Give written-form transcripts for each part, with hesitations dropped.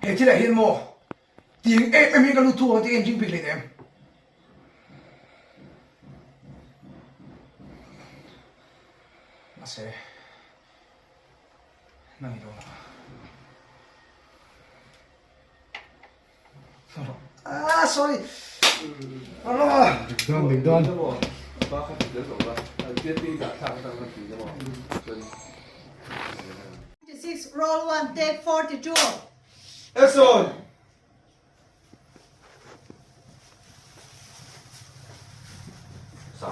He thilah hian maw tiang em em hian ka lut thu ang tih ka inring bik leh em? Mahse, nang i dawn a. Ah, sorry. Dik dawn, dik dawn. Roll 1, take 42. Action! Sa.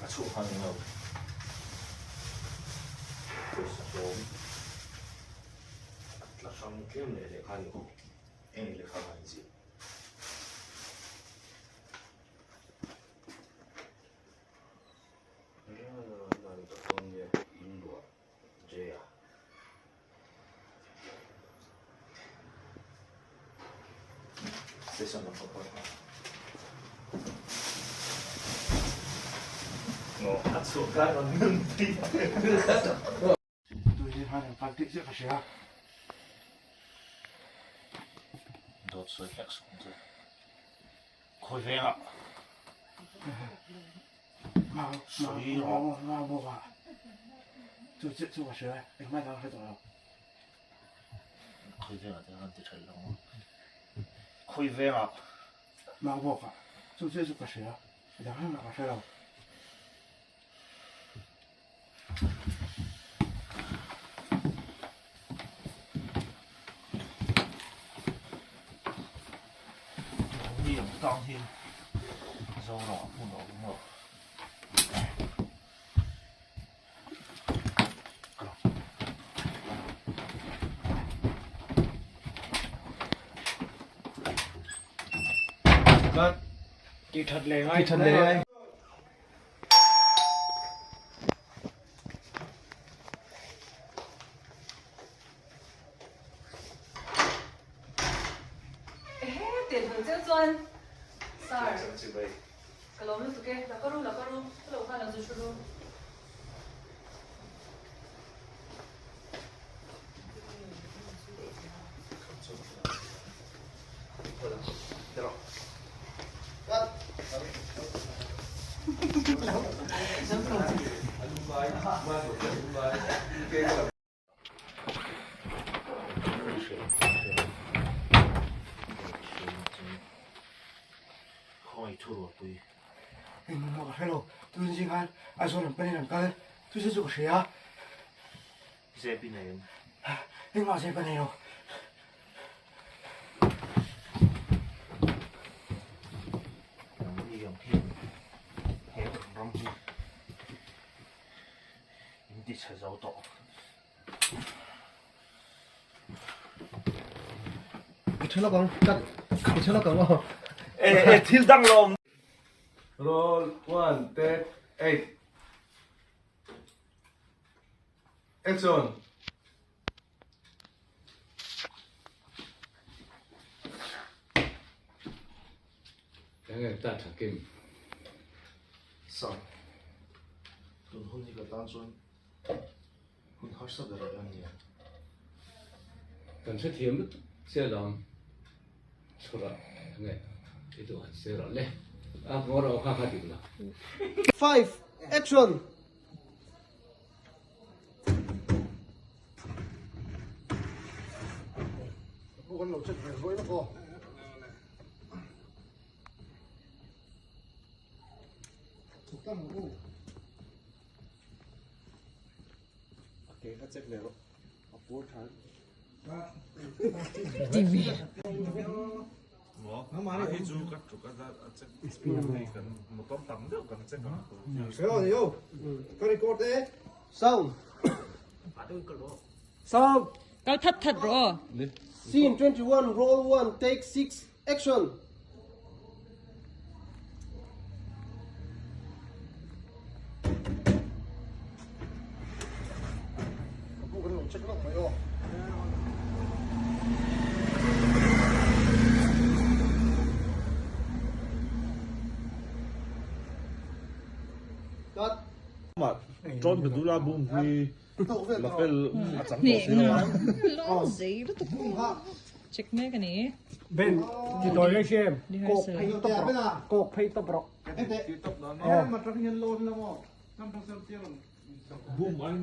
A chhuah khan eng lo. Pawisa hlawm. A tla hrang tlem leh lehkha ni aw. Eng lehkha kha an ziah. Station lam pawh pawh. A chhuah kai rawn nun tih. Tui hi han kal tih chiah ka hria. Dawt sawi hlek suh ang che. Khawi vengah. Sawi rawh. Mau bawk ah. Chu chiah chu ka hria. Engmah dang ka hre tawh lo. Khawi vengah te khan ti tha lo ang. Khawi vengah. Mau bawk ah. Chu chiah chu ka hria. Dang engmah ka hre lo. Mi ang tang hi Zoram ah hmun a awm lo. Ti that leh ngai. Ti that leh ngai. Ehe teh hmel cheu chuan Sir ka lawm lutuk e, la ka ru la ka ru ka lo khan lo zu hru ru. Engmah ka hre lo, tun zing khan Aizawl lam panin an kal, chu chu chu ka hria. Zep i nei em? Engmah zep a nei lo. Nangni ang hian he ram hi in ti chhe zo tawh. I tha lawk ang, cut. I tha lawk ang aw. E e thil dang lawm. Roll 1 take 8. Action! Enge ta tha kim? Sir, tun hun hi ka tan chuan hun harsa ber a la nia. Kan hrethiam lutuk che lawm chhura enge i duh han sawi rawh le. A ngaw rawh kha kha dik lo. Five, action! Kan lo check ve zuai lawk aw. Thuk tlang ang u. A ke kha check leh rawh. A puar tha. Ka record e. Sound. Sound. Kal that that rawh aw. Scene 21 roll 1 take 6 action. Ka pu kan lo check lawk mai aw. Cut. John Bedula bum hi. Lapel a chang tawh si lo a. Lawm zei lutuk check mek a ni. Ben, ti tawi reng si em? Kawk phei tawp rawh. Kawk phei tawp rawh. Bum ai